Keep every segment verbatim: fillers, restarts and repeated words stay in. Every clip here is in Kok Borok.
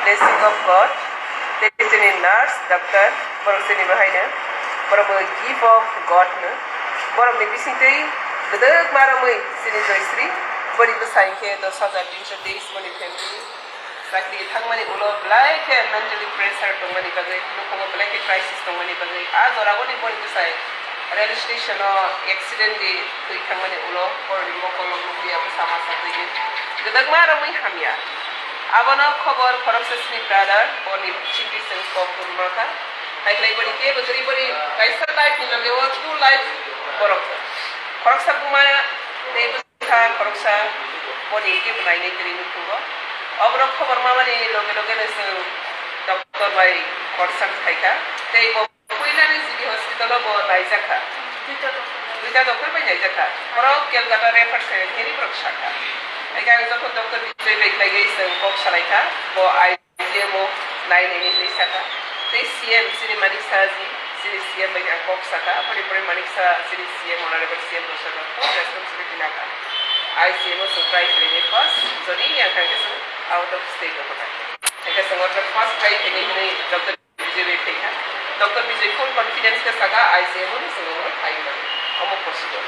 Blessing of God, tei chini nurse, doctor, borok chini bahaino, borok bo gift of God no. Borok ni bisingtwi gwdwkma romwi chini Joysri, boni bwsa hinkhe dos hajar tinso teis boni family. Chakri thangmani ulo belai khe mentally pressure tongmani bagwi, nukhugo belai khe crisis tongmani bagwi, a joragoni boni bwsai rail station o accident di thwi thangmani ulo boroni mokol rok nukliya bwsa masa twi gwdwkma romwi hamya. Abono khobor khoroksa sini brother, boni chini chwng kok rwma kha. Hai khlai boni kebo kwrwi boni kaisa life ni loge o two life borok. Khoroksa buma tei bwsa khoroksa boni kebo nainai kwrwi nukhugo. Oborok khobor mamani loge loge no chwng doctor bai consult khai kha. Tei bo Puilani G B hospital o bo naijakha. Duita doctor bai naijakha. Borok Kolkata refer khainai hwnwi borok sakha. Haikhe ang jokhon doctor Bijoy bai khlaiwi chwng kok salaikha, bo I C M o nainani hwnwi sakha. Tei C M chini Manik Saha ji, chini C M bai ang kok sakha. Aboni pore Manik Saha chini C M, honorable C M Rosha Dutta responsibility nakha. I C M o chwng try khlainai first, jodi yang kha khe chwng out of state o hotai. Haikhe chwng order first try khainai hwnwi doctor Bijoy bai phaikha. Doctor Bijoy full confidence khe sakha, I C M o ni chwng omo khai mano. Omo possible.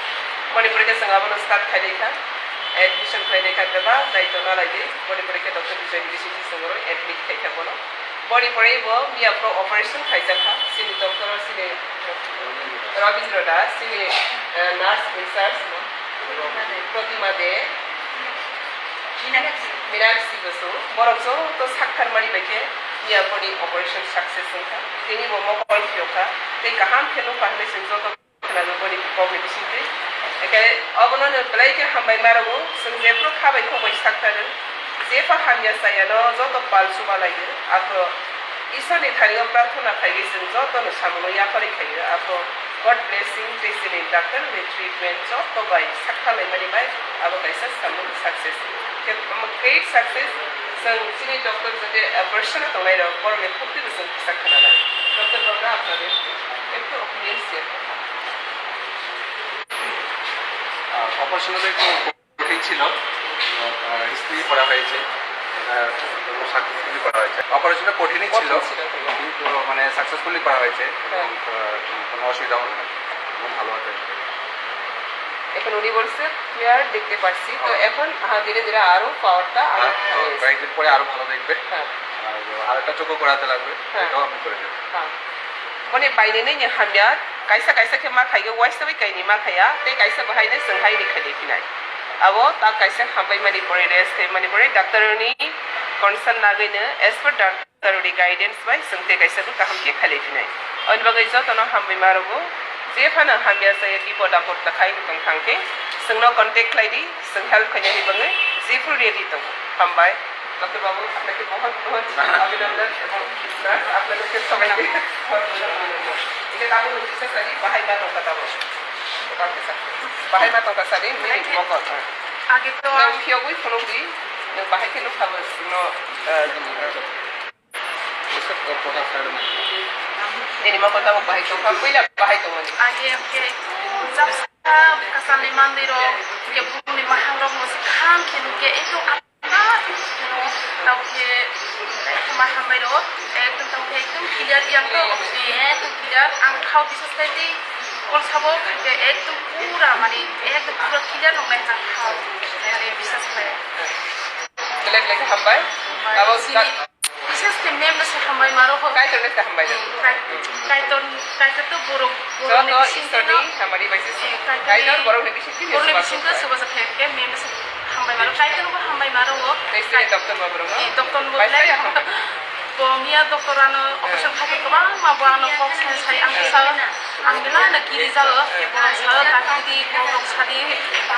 Boni pore khe chwng abono start khainai kha. Admission khlainai kha, bebak daitwno laidi. Boni pore khe Doctor Bijoy ni bisingtwi chwng oro admit khai kha bono. Boni pore bo miya phuru operation khaijak kha. Chini doctor o chini Rabindra Das, chini, eh, nurse in charge no. Protima De, Minakshi Basu, borok joto sakthar mani bai khe miya boni operation success wngkha. Tini bo mokol phiyok kha, tei kaham khe nukha hinwi chwng joto khwnano boni kokni bisingtwi. Haikhe obono no belai khe hambai ma rwo, chwng jephru kha bai khok bai sakthar rw, jepha hamya chayano joto pal chuba lai rw, aphuru Iswrni thani o prarthana khaiwi chwng jotono samungo yapharwi khaio. Aphuru God blessing tei chini doctor ni treatment joto bai sakha laimani bai abo kaisa samung success. Khe omo great success chwng chini doctor jodi operation o tongnai rok borok ni khuk twi bo chwng kisa khwnanai. Doctor Barbara, apnani ektu opinion share করুন। আহ, অপারেশন হতে একটু কঠিন ছিল, আহ, রিস্ক নিয়ে করা হয়েছে, এটা কোনো সাকসেসফুলি করা হয়েছে। অপারেশনটা কঠিনই ছিল, কঠিন ছিল, হ্যাঁ। কিন্তু মানে সাকসেসফুলি করা হয়েছে এবং, হ্যাঁ। আহ, কোনো অসুবিধা হবে না, এবং ভালো হবে। এখন উনি বলছে ক্লিয়ার দেখতে পাচ্ছি, তো হ্যাঁ। এখন, হ্যাঁ, ধীরে ধীরে আরো পাওয়ারটা আরো হ্যাঁ, হ্যাঁ, হয়ে গেছে। কয়েকদিন পরে আরো ভালো দেখবে। হ্যাঁ। আর আরেকটা চোখও করাতে লাগবে, হ্যাঁ। এটাও আমি করে দেবো। হ্যাঁ। মানে বাইরে নেই হামিয়া, kaisa kaisa khe ma khaio, waisa bai kaini ma khaya, tei kaisa bo haino chwng haini khailai phinai. Abo ta kaisa hambai mani pore, rest khai mani pore, doctor ni concern nagwi no, as per doctor ni guidance bai chwng tei kaisa bo kaham khe khailai phinai. Aboni bagwi jotono hambai ma rwgo, je phano hamya chaya bipod apod ta khai tong thang khe, chwngno contact khlai di, chwng help khainani bagwi jephru ready tongo. Hambai. Doctor Babu, আপনাকে বহুত বহুত অভিনন্দন এবং nurse, আপনাদেরকে সবাইকে বহুত বহুত অভিনন্দন। এটা তাবো হচ্ছে স্যার, বাহাই মা তঙ্কা তাবো। Bahai ma tongka sadi, mini mokol. Age to ang phiyogwi phunukdi, nwng bahai khe nukha bo, no, nini mokol tabuk bahai tongkha, puila bahai tongmani. Age hwnkhe, jaksa kasalni mandirok, hwnkhe bumungni mahangrokno se kaham khe nukya, ekdom Tamo khe, ekdom ma hambai rw, ekdom tamo khe ekdom clear yang to, ekdom clear. Ang khao bisas khai tei, kol sabo khai khe ekdom pura mani, ekdom pura clear nongnai ang khao. Mane bisas khai. Belai belai khe hambai. Abo sini. Bisas khe mem no se hambai maro ho. Kaitor no se hambai. Kaitor, Kaitor to borok, borok ni bisingo. Hamari bai se. Kaitor borok ni bisingo. Borok ni bisingo suba sa khai khe mem no se. Hambai maro, Kaitor bo hambai maro o. Tei sini doctor bo borok no? Eh, doctor bo belai hambai. Bo miya doctor ano operation khaikhe kwbangma bo ano kok sai sai ang kisa, ang belai no kiri jago. Borok sao, "Dakti di, kok rok sadi."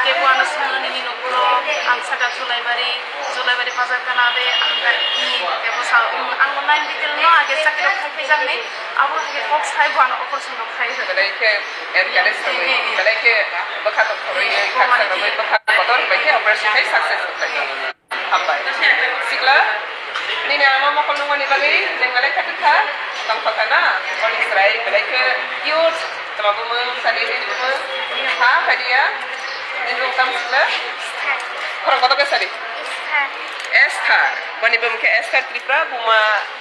Kebo ano swngo, "Nini nokolo?" Ang saka, "Julaibari, Julaibari bazar kana de?" Ang ka, "Ni." Kebo sao, "Ang bo nine detail no age chakri rok khai phaijak ni." Abo hai khe kok sai bo ano operation rok khai. Belai khe encourage rwgwi, belai khe bwkha tongthokgwi, khaksa rwgwi, bwkha kotor bai khe operation khai success wngkha. Hambai. Sikla, nini ama mokol nungmani bagwi nwng belai khe bwkha tongthokha na? Boni chwrai belai khe cute, tama bumung sadi nini bumung ha phaidiya, nini bumung tamo sikla? Khorang kotor khe sadi? Esther, boni bumung khe Esther Tripura, buma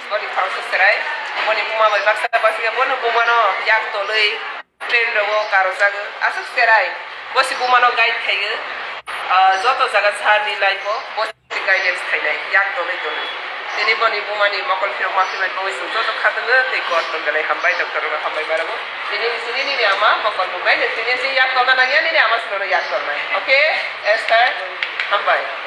boni khoroksa cherai. Boni buma bai baksa baksa khe bono bumano yak tolwi train rogo karojagwi. Aswk cherai, bosi bumano guide khaiwi, ah, joto jaga sir ni life o bosi guidance khainai, yak tolwi tolwi. Tini boni bumani mokol phirok ma phirmani bagwi chwng joto khatungwi tei God tong belai hambai, doctor rok hambai marago. Tini sini nini ama mokol bumbai, tini si yak tolna nangya, nini ama sini yak tolnai. Okay, Esther, hambai.